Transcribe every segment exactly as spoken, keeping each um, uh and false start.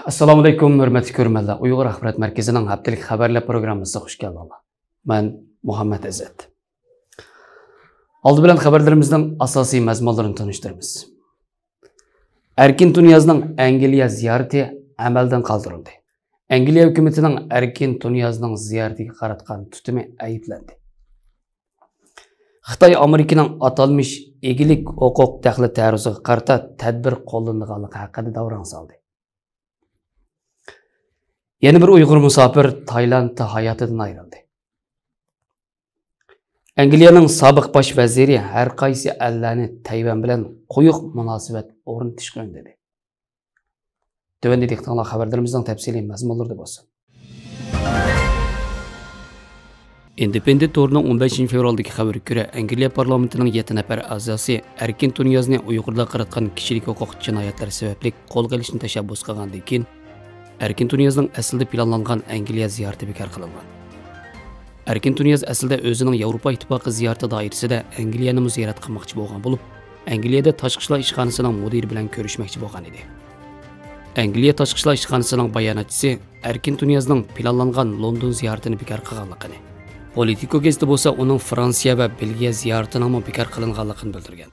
ئەسسالامۇئەلەيكۇم، ھۆرمەتلىك كۆرۈرمەنلەر. ئۇيغۇر ئاخبارات مەركىزىنىڭ ھەپتىلىك خەۋەرلەر پروگراممىسىغا خۇش كەلدىڭلار. مەن مۇھەممەت ئىززەت. ئالدى بىلەن خەۋەرلىرىمىزنىڭ ئاساسىي مەزمۇنلىرىنى تونۇشتۇرىمىز. ئەركىن تۇنىيازنىڭ ئەنگلىيە زىيارىتى ئەمەلدىن قالدۇرۇلدى. ئەنگلىيە ھۆكۈمىتىنىڭ ئەركىن تۇنىيازنىڭ زىيارىتىگە قاراتقان تۇتۇمى ئەيىبلەندى. خىتاي ئامېرىكىنىڭ ئاتالمىش ئىگىلىك ھوقۇق دەخلى تەرۇزىغا قارىتا تەدبىر قوللىنىدىغانلىقى ھەققىدە داۋراڭ سالدى. يەنە بىر ئۇيغۇر مۇساپىر تايلاندتا ھاياتىدىن ئايرىلدى. ئەنگلىيەنىڭ سابىق باش ۋەزىرى ھەر قايسى ئەللەرنى تەيۋەن بىلەن قويۇق مۇناسىۋەت ئورنىتىشقا ئۈندىدى. تۆۋەندە دىققىتىڭلار خەۋەرلىرىمىزنىڭ تەپسىلىي مەزمۇنلىرىدا بولسۇن. ئىندېپېندېنت تورىنىڭ ئون بەشىنچى فېۋرالدىكى خەۋىرىگە كۆرە، ئەنگلىيە پارلامېنتىنىڭ يەتتە نەپەر ئەزاسى ئەركىن تۇنىيازنى ئۇيغۇرلارغا قاراتقان كىشىلىك ھوقۇق جىنايەتلىرى سەۋەبلىك قولغا ئېلىشنى تەشەببۇس قىلغاندىن كېيىن، ئەركىن تۇنىيازنىڭ ئەسلىدە پىلانلانغان ئەنگلىيە زىيارىتى بىكار قىلىنغان. ئەركىن تۇنىياز ئەسلىدە ئۆزىنىڭ ياۋروپا ئىتتىپاقى زىيارىتى دائىرىسىدە ئەنگلىيەنىمۇ زىيارەت قىلماقچى بولغان بولۇپ، ئەنگلىيەدە تاشقى ئىشلار ئىشخانىسىنىڭ مۇدىرى بىلەن كۆرۈشمەكچى بولغان ئىدى. ئەنگلىيە تاشقى ئىشلار ئىشخانىسىنىڭ باياناتچىسى ئەركىن تۇنىيازنىڭ پىلانلانغان لوندون زىيارىتىنى بىكار قىلغانلىقىنى، پولىتىكو گېزىتى بولسا ئۇنىڭ فرانسىيە ۋە بېلگىيە زىيارىتىنىڭمۇ بىكار قىلىنغانلىقىنى بىلدۈرگەن.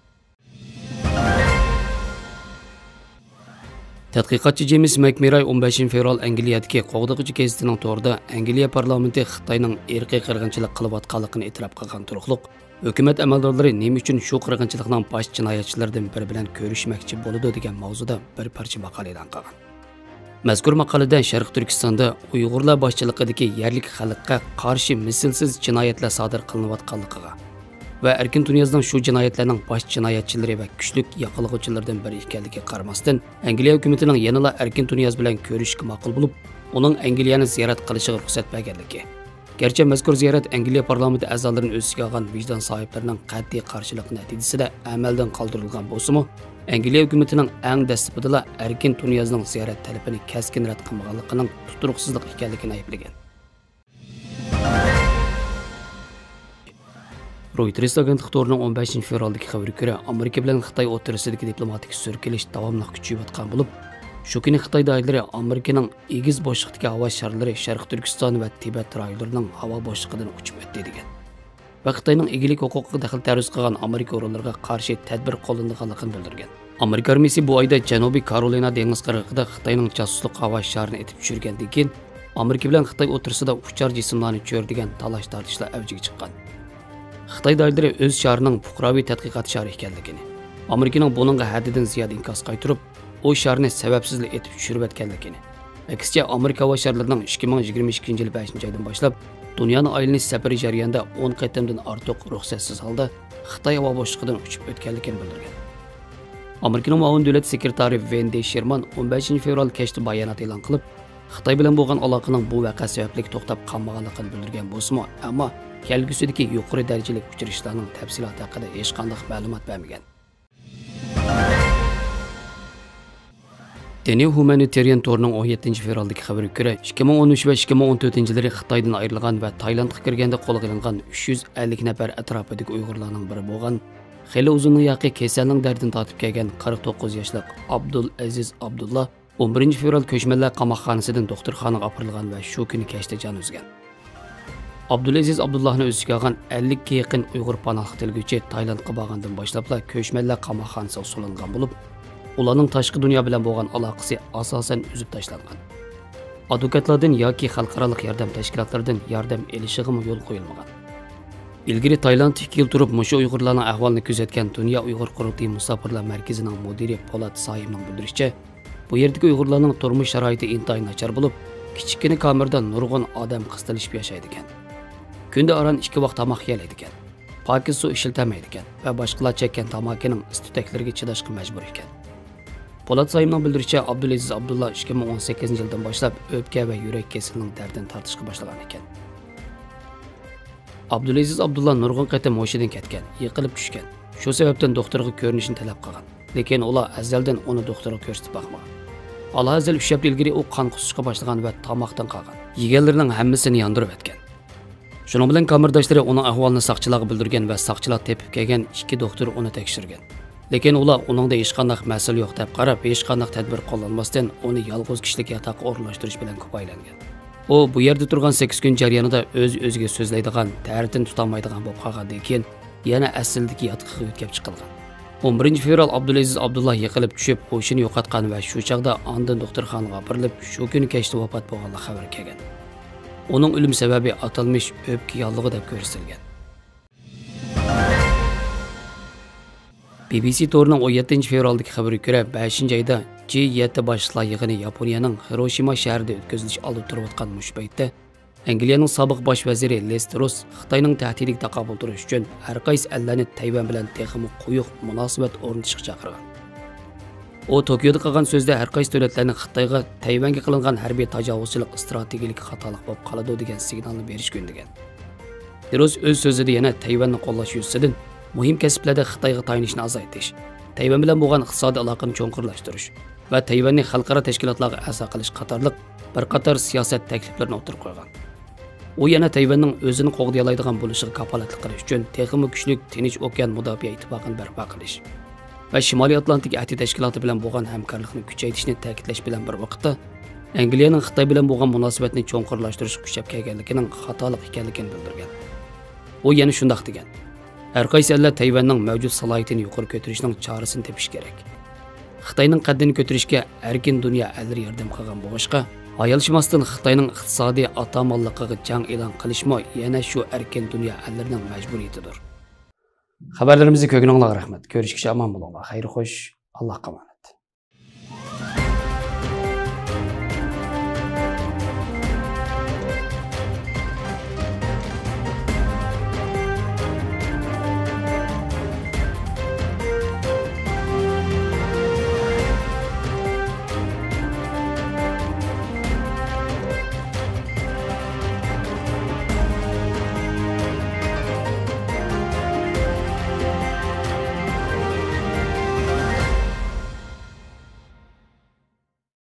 تەتقىقاتچى جېيمىس مەكمېراي ئون بەشىنچى فېۋرال ئەنگلىيەدىكى قوغدىغۇچى گېزىتىنىڭ تورىدا ئەنگلىيە پارلامېنتى خىتاينىڭ ئىرقىي قىرغىنچىلىق قىلىۋاتقانلىقىنى ئېتىراپ قىلغان تۇرۇقلۇق، ھۆكۈمەت ئەمەلدارلىرى نېمە ئۈچۈن شۇ قىرغىنچىلىقنىڭ باش جىنايەتچىلىرىدىن بىرى بىلەن كۆرۈشمەكچى بولىدۇ دېگەن ماۋزۇدا بىر پارچە ماقالە ئېلان قىلغان. مەزكۇر ماقالىدە شەرقىي تۈركىستاندا ئۇيغۇرلار باشچىلىقىدىكى يەرلىك خەلققە قارشى مىسلىسىز جىنايەتلەر سادىر قىلىنىۋاتقانلىقىغا ۋە ئەركىن تۇنىيازنىڭ شۇ جىنايەتلەرنىڭ باش جىنايەتچىلىرى ۋە كۈچلۈك ياقلىغۇچىلىرىدىن بىرى ئىكەنلىكىگە قارىماستىن، ئەنگلىيە ھۆكۈمىتىنىڭ يەنىلا ئەركىن تۇنىياز بىلەن كۆرۈشۈشكە ماقۇل بولۇپ، ئۇنىڭ ئەنگلىيەنى زىيارەت قىلىشىغا رۇخسەت بەرگەنلىكى، گەرچە مەزكۇر زىيارەت ئەنگلىيە پارلامېنتى ئەزالىرىنى ئۆز ئىچىگە ئالغان ۋىجدان ساھىبلىرىنىڭ قەتئىي قارشىلىقى نەتىجىسىدە ئەمەلدىن قالدۇرۇلغان بولسىمۇ، ئەنگلىيە ھۆكۈمىتىنىڭ ئەڭ دەسلىپىدىلا ئەركىن تۇنىيازنىڭ زىيارەت تەلىپىنى كەسكىن رەت قىلمىغانلىقىنىڭ تۇتۇرۇقسىزلىق ئىكەنلىكىنى ئەيىبلىگەن. رويتېرس ئاگېنتلىقى تورىنىڭ ئون بەشىنچى فېۋرالدىكى خەۋىرىگە كۆرە، ئامېرىكا بىلەن خىتاي ئوتتۇرىسىدىكى دىپلوماتىك سۈركىلىش داۋاملىق كۈچىيىۋاتقان بولۇپ، شۇ كۈنى خىتاي دائىرىلىرى ئامېرىكىنىڭ ئېگىز بوشلۇقتىكى ھاۋا شارلىرى شەرقىي تۈركىستان ۋە تىبەت رايونلىرىنىڭ ھاۋا بوشلۇقىدىن ئۇچۇپ ئۆتتى دېگەن ۋە خىتاينىڭ ئىگىلىك ھوقۇقىغا دەخلى تەرۇز قىلغان ئامېرىكا ئورۇنلىرىغا قارشى تەدبىر قوللىنىدىغانلىقىنى بىلدۈرگەن. ئامېرىكا ئارمىيىسى بۇ ئايدا جەنۇبىي كارولىنا دېڭىز قىرغىقىدا خىتاينىڭ جاسۇسلۇق ھاۋا شارىنى ئېتىپ چۈشۈرگەندىن كېيىن، ئامېرىكا بىلەن خىتاي ئوتتۇرىسىدا ئۇچار جىسىملارنى چۆرىدىگەن تالاش-تارتىشلار ئەۋجىگە چىققان. خىتاي دائىرىلىرى ئۆز شارىنىڭ پۇقراۋى تەتقىقات شارى ئىكەنلىكىنى، ئامېرىكىنىڭ بۇنىڭغا ھەددىدىن زىيادە ئىنكاس قايتۇرۇپ، ئۇ شارنى سەۋەبسىزلا ئېتىپ چۈشۈرۈۋەتكەنلىكىنى، ئەكسىچە، ئامېرىكا ھاۋا شارلىرىنىڭ ئىككى مىڭ يىگىرمە ئىككىنچى يىل بەشىنچى ئايدىن باشلاپ دۇنيانى ئايلىنىش سەپىرى جەريانىدا ئون قېتىمدىن ئارتۇق رۇخسەتسىز ھالدا خىتاي ھاۋا بوشلۇقىدىن ئۇچۇپ ئۆتكەنلىكىنى بىلدۈرگەن. ئامېرىكىنىڭ مۇئاۋىن دۆلەت سېكرېتارى ۋېندى شېرمان ئون بەشىنچى فېۋرال كەچتە بايانات ئېلان قىلىپ، خىتاي بىلەن بولغان ئالاقىنىڭ بۇ ۋەقە سەۋەبلىك توختاپ قالمىغانلىقىنى بىلدۈرگەن بولسىمۇ، ئەمما كەلگۈسىدىكى يۇقىرى دەرىجىلىك ئۇچرىشىشلارنىڭ تەپسىلاتى ھەققىدە ھېچقانداق مەلۇمات بەرمىگەن. دېنىي ھۇمانىتېرىيان تورىنىڭ ئون يەتتىنچى فېۋرالدىكى خەۋىرىگە كۆرە، ئىككى مىڭ ئون ئۈچ ۋە ئىككى مىڭ ئون تۆتىنچى يىللىرى خىتايدىن ئايرىلغان ۋە تايلاندقا كىرگەندە قولغا ئېلىنغان ئۈچ يۈز ئەللىك نەپەر ئەتراپىدىكى ئۇيغۇرلارنىڭ بىرى بولغان، خېلى ئۇزۇندىن ياقى كېسەلنىڭ دەردىنى تارتىپ كەلگەن قىرىق توققۇز ياشلىق ئابدۇل ئەزىز ئابدۇللا ئون بىرىنچى فېۋرال كۆچمەنلەر قاماقخانىسىدىن دوختۇرخانىغا ئاپىرىلغان ۋە شۇ كۈنى كەچتە جان ئۈزگەن. ئابدۇلئەزىز ئابدۇللاھنى ئۆز ئىچىگە ئالغان ئەللىككە يېقىن ئۇيغۇر پاناھلىق تىلىگۈچى تايلاندقا بارغاندىن باشلاپلا كۆچمەنلەر قاماقخانىسىغا سولانغان بولۇپ، ئۇلارنىڭ تاشقى دۇنيا بىلەن بولغان ئالاقىسى ئاساسەن ئۈزۈپ تاشلانغان. ئادۋوكاتلاردىن ياكى خەلقئارالىق ياردەم تەشكىلاتلىرىدىن ياردەم ئېلىشىغىمۇ يول قويۇلمىغان. ئىلگىرى تايلاندتا ئىككى يىل تۇرۇپ، مۇشۇ ئۇيغۇرلارنىڭ ئەھۋالىنى كۆزەتكەن دۇنيا ئۇيغۇر قۇرۇلتىيى مۇساپىرلار مەركىزىنىڭ مۇدىرى پولات سايىمنىڭ بىلدۈرۈشىچە، بۇ يەردىكى ئۇيغۇرلارنىڭ تۇرمۇش شارائىتى ئىنتايىن ناچار بولۇپ، كىچىككىنە كامېردا نۇرغۇن ئادەم قىستىلىشىپ ياشايدىكەن. كۈندە ئاران ئىككى ۋاق تاماق يېيەلەيدىكەن. پاكىز سۇ ئىشلىتەلمەيدىكەن ۋە باشقىلار چەككەن تاماكىنىڭ ئىس-تۈتەكلىرىگە چىداشقا مەجبۇر ئىكەن. پولات سايىمنىڭ بىلدۈرۈشىچە، ئابدۇلئەزىز ئابدۇللا ئىككى مىڭ ئون سەككىزىنچى يىلدىن باشلاپ ئۆپكە ۋە يۈرەك كېسىلىنىڭ دەردىنى تارتىشقا باشلىغان ئىكەن. ئابدۇلئەزىز ئابدۇللا نۇرغۇن قېتىم ھوشىدىن كەتكەن، يىقىلىپ چۈشكەن. شۇ سەۋەبتىن دوختۇرغا كۆرۈنۈشنى تەلەپ قىلغان. لېكىن ئۇلار ئەزەلدىن ئۇنى دوختۇرغا كۆرسىتىپ باقمىغان. ئالاھەززەل ئۈچ ھەپتە ئىلگىرى ئۇ قان قۇسۇشقا باشلىغان ۋە تاماقتىن قالغان. يېگەنلىرىنىڭ ھەممىسىنى ياندۇرۇۋەتكەن. شۇنىڭ بىلەن كامېرداشلىرى ئۇنىڭ ئەھۋالىنى ساقچىلارغا بىلدۈرگەن ۋە ساقچىلار تېپىپ كەلگەن ئىككى دوختۇر ئۇنى تەكشۈرگەن. لېكىن ئۇلار ئۇنىڭدا ھېچقانداق مەسىلە يوق دەپ قاراپ، ھېچقانداق تەدبىر قوللانماستىن، ئۇنى يالغۇز كىشىلىك ياتاققا ئورۇنلاشتۇرۇش بىلەن كۇپايىلەنگەن. ئۇ بۇ يەردە تۇرغان سەككىز كۈن جەريانىدا ئۆز-ئۆزىگە سۆزلەيدىغان، تەرىتىنى تۇتالمايدىغان بولۇپ قالغاندىن كېيىن، يەنە ئەسلىدىكى ياتىقىغا يۆتكەپ چىقىلغان. ئون بىرىنچى فېۋرال ئابدۇلئەزىز ئابدۇللا يىقىلىپ چۈشۈپ، ھوشىنى يوقاتقان ۋە شۇ چاغدا ئاندىن دوختۇرخانىغا ئاپىرىلىپ، شۇ كۈنى كەچتە ۋاپات بولغانلىق خەۋىرى كەلگەن. ئۇنىڭ ئۆلۈم سەۋەبى ئاتالمىش ئۆپكە ياللۇغى دەپ كۆرسىتىلگەن. بى بى سى تورىنىڭ ئون يەتتىنچى فېۋرالدىكى خەۋىرىگە كۆرە، بەشىنچى ئايدا جى يەتتە باشلىقلار يىغىنى ياپونىيەنىڭ خىروشىما شەھىرىدە ئۆتكۈزۈلۈش ئالدىدا تۇرۇۋاتقان مۇشۇ پەيتتە، ئەنگلىيەنىڭ سابىق باش ۋەزىرى لىز تروس خىتاينىڭ تەھدىتىگە تاقابىل تۇرۇش ئۈچۈن ھەر قايسى ئەللەرنى تەيۋەن بىلەن تېخىمۇ قويۇق مۇناسىۋەت ئورنىتىشقا چاقىرغان. ئۇ توكيودا قىلغان سۆزىدە ھەر قايسى دۆلەتلەرنىڭ خىتايغا تەيۋەنگە قىلىنغان ھەربىي تاجاۋۇزچىلىق ئىستراتېگىيىلىك خاتالىق بولۇپ قالىدۇ دېگەن سىگنالنى بېرىشكە ئۈندىگەن. تروس ئۆز سۆزىدە يەنە تەيۋەننى قوللاش يۈزىسىدىن مۇھىم كەسىپلەردە خىتايغا تايىنىشنى ئازايتىش، تەيۋەن بىلەن بولغان ئىقتىسادىي ئالاقىنى چوڭقۇرلاشتۇرۇش ۋە تەيۋەننى خەلقئارا تەشكىلاتلارغا ئەزا قىلىش قاتارلىق بىر قاتار سىياسەت تەكلىپلىرىنى ئوتتۇرىغا قويغان. ئۇ يەنە تەيۋەننىڭ ئۆزىنى قوغدىيالايدىغان بولۇشىغا كاپالەتلىك قىلىش ئۈچۈن تېخىمۇ كۈچلۈك تىنچ ئوكيان مۇداپىئە ئىتتىپاقىنى بەرپا قىلىش ۋە شىمالىي ئاتلانتىك ئەھدى تەشكىلاتى بىلەن بولغان ھەمكارلىقنى كۈچەيتىشنى تەكىتلەش بىلەن بىر ۋاقىتتا، ئەنگلىيەنىڭ خىتاي بىلەن بولغان مۇناسىۋەتنى چوڭقۇرلاشتۇرۇشقا كۈچەپ كەلگەنلىكىنىڭ خاتالىق ئىكەنلىكىنى بىلدۈرگەن. ئۇ يەنە شۇنداق دېگەن: ھەر قايسى ئەللەر تەيۋەننىڭ مەۋجۇت سالاھىيىتىنى يۇقىرى كۆتۈرۈشنىڭ چارىسىنى تېپىشى كېرەك. خىتاينىڭ قەددىنى كۆتۈرۈشكە ئەركىن دۇنيا ئەللىرى ياردەم قىلغان بولغاچقا، ھايالشىماستىن خىتاينىڭ ئىقتىسادىي ئاتامانلىقىغا جەڭ ئېلان قىلىشمۇ يەنە شۇ ئەركىن دۇنيا ئەللىرىنىڭ مەجبۇرىيىتىدۇر. خەۋەرلىرىمىزنى كۆرگىنىڭلارغا رەھمەت. كۆرۈشكىچە ئامان بولۇڭلار. خەير خوش. ئاللاھقا ئامانەت.